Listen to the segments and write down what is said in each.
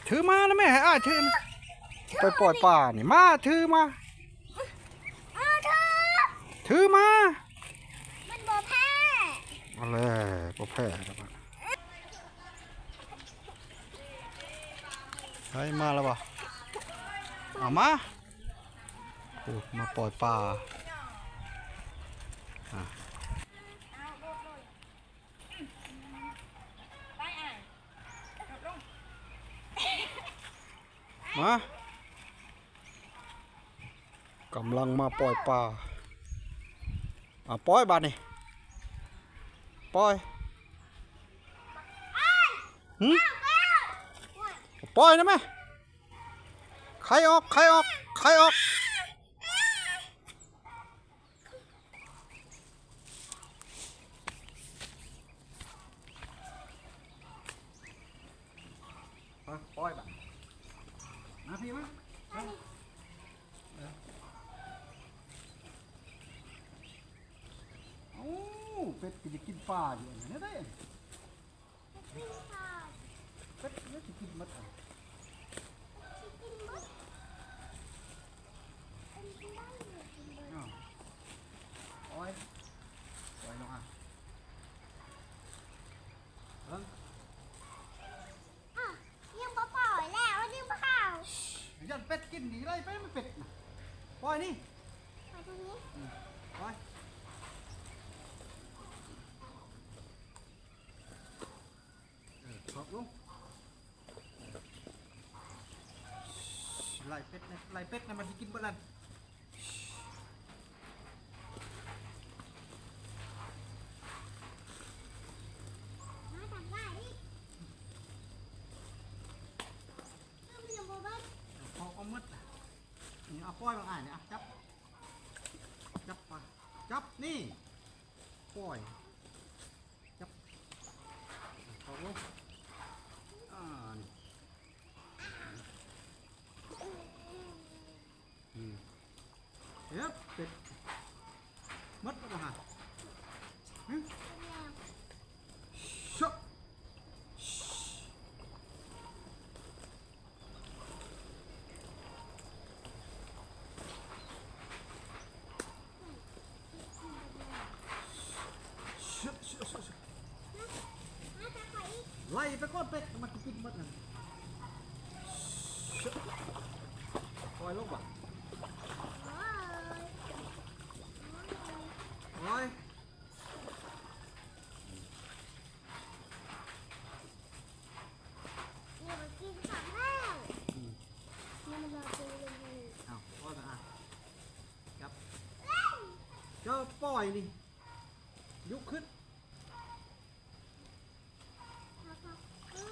ຖືມານະແມ່ ໃຫ້ອ້າຍຖື ໄປປ່ອຍປານີ້ ມາ ຖືມາ ເອົາ ຖື ຖືມາ ມັນບໍ່ແພ້ ເອົາແລ້ວ ບໍ່ແພ້ແລ້ວບາດນີ້ ໃຫ້ມາແລ້ວບໍ່ ເອົາມາ ໂອ້ ມາປ່ອຍປາ ອ່າ ມາ ກຳລັງມາປ່ອຍປາ ອ່າ ປ່ອຍບາດນີ້ ປ່ອຍ ຫື ປ່ອຍນະແມ່ ໄຄອອກ ໄຄອອກ ໄຄອອກ. ມາ ປ່ອຍບາດ ມາພີ້ມາ ເອີ ເອົ້າ ເປັດກໍຢາກກິນປາຢູ່ ອັນນີ້ເດ້. ເປັດມັນຊິກິນໝົດ ຊິກິນໝົດ ເປັດກິນໄດ້ ກິນເບິດ ອ້າວ ໂອ້ຍ ປ່ອຍລົງ ອ່ະ ເບິ່ງ ອ່ະ ຍັງບໍ່ປ່ອຍແລ້ວ ຍັງບໍ່ເຂົ້າ ຢ້ານເປັດກິນນີ້ ໄລ່ໄປ ມັນເປັດນະ ປ່ອຍນີ້ ປ່ອຍທາງນີ້ ອືມ ປ່ອຍ. ເອີ ຖອກລົງ ໄລ່ເປັດນະ ໄລ່ເປັດນະ ມັນຊິກິນເບິດນັ້ນ ມາທາງໃຕ້ອີກ ເອີ ມັນຍັງບໍ່ເບິດ ຖອກເອົາໝົດ ນີ້ ເອົາ ປ່ອຍບາງອ້າຍນີ້ ອ່ະ ຈັບ ຈັບໄປ ຈັບ ນີ້ ປ່ອຍ ຈັບ ເອົາລົງ ອ່າ ນີ້ ອືມ ເຮັດ ເປັດ ໝົດແລ້ວບໍ່ຫາ ຫຶ ຊະ ໄລ່ໄປກ່ອນເປັດ ມັນກິນໝົດນັ້ນ ປ່ອຍລົງບາດ ໂອ້ຍ ນີ້ມັນກິນຂອງແລ້ວ ອືມ ນີ້ມັນລອດລົງນີ້ ເອົາ ພໍລະ ອ່ະ ຈັບ ເຈົ້າປ່ອຍນີ້ ລຸກຂຶ້ນ ເອີ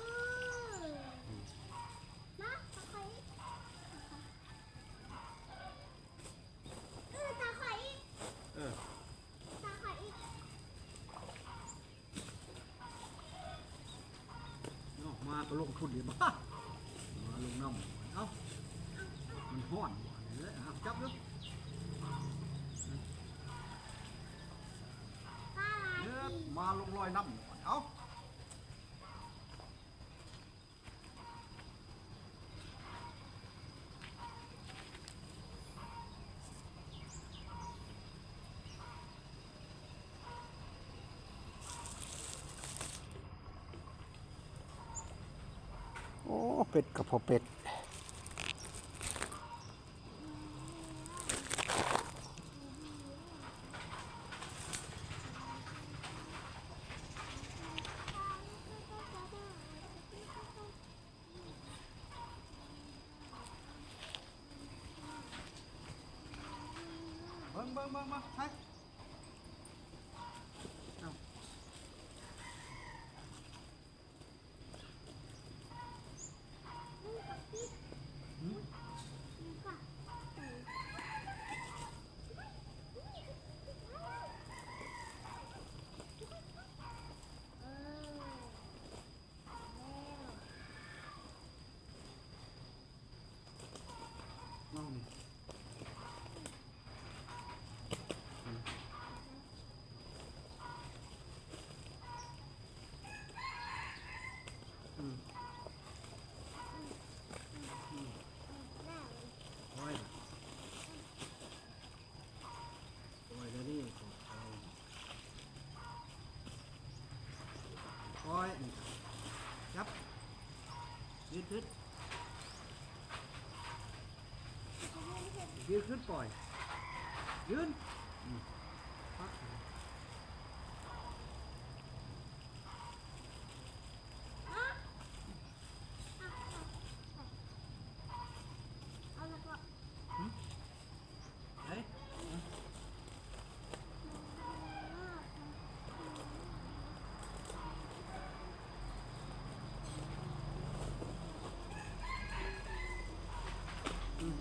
ມາ ຕາຂ້ອຍ ເອີ ຕາຂ້ອຍອີກ ເອີ ຕາຂ້ອຍອີກ. ເນາະ ມາກໍລົງທຶນເດ ມາ ມາລົງນ້ຳ ເອົ້າ ມັນຮ້ອນ ນີ້ແຫຼະ ຈັບເດີ ປາຫຼາຍ ເອີ ມາລົງລອຍນ້ຳ ເອົ້າ. ໂອ້ ເປັດກໍພໍເປັດ. ເບິ່ງ ເບິ່ງ ເບິ່ງ ເບິ່ງ ໃສ່ ເອົາ. ເອົານີ້ ຢືນຂຶ້ນ ຢືນຂຶ້ນ ປ່ອຍ ຢືນ ອືມ ປັກ ເອົາລະກໍ ຫື? ໄປ ອືມ.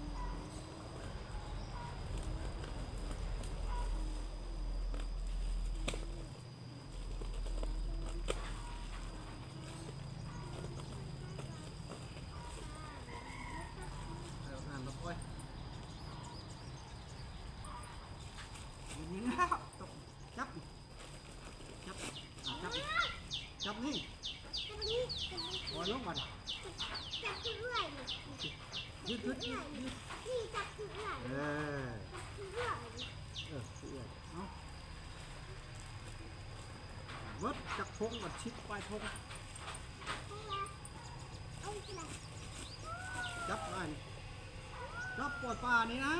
ເອົານ້ຳມາປ່ອຍ ຍິງແລ້ວ ຈັບ ຈັບ ຈັບ ຈັບນີ້ ຈັບນີ້ ປ່ອຍລົງມາ ຈັບເອື້ອຍ ຢືດ ຢືດ ຢືດ ຢືດ ນີ້ ຈັບເອື້ອຍ ເອີ ຈັບເອື້ອຍ ເອີ ເອື້ອຍ ເອົາ ເບິດຈັກຖົງ ບັດສິບປາຍຖົງ ຈັບໄວ້ນີ້ ຈັບປ່ອຍປານີ້ນະ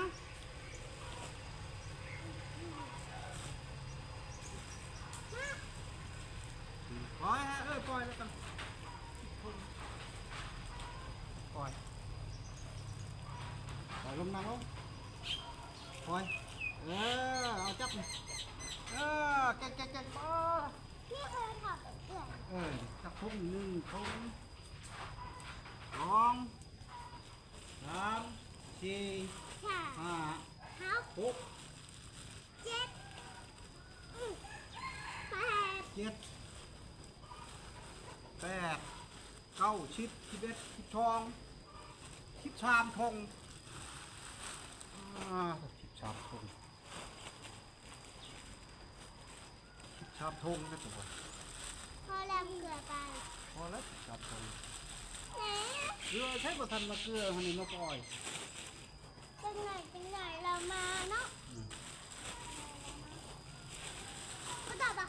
ປ່ອຍ ເອີ ປ່ອຍແລ້ວກັນ ປ່ອຍ ປ່ອຍລົງ ນັ່ງລົງ ປ່ອຍ ເອີ ເອົາຈັບ ເອີ ເກັ່ງໆ ເກັ່ງ ເອີ ຈັກຖົງ ໜຶ່ງຖົງ ສອງ ສາມ ສີ່ ຫ້າ ຫົກ ເຈັດ ອືມ ແປດ ເຈັດ ແປດ ເກົ້າ ສິບ ສິບເອັດ ສິບສອງ ສິບສາມຖົງ ອາ ສິບສາມຖົງ ສິບສາມຖົງນະຕົວະ ພໍແລ້ວເກືອໄປ ພໍແລ້ວສິບສາມຖົງ ແມ່ ເກືອໃຊ້ບໍ່ທັນມາເກືອຫັ້ນນີ້ມາປ່ອຍ ຈັ່ງໃດຈັ່ງໃດລາວມາເນາະ ອືມ ບໍ່ຕອບບໍ່?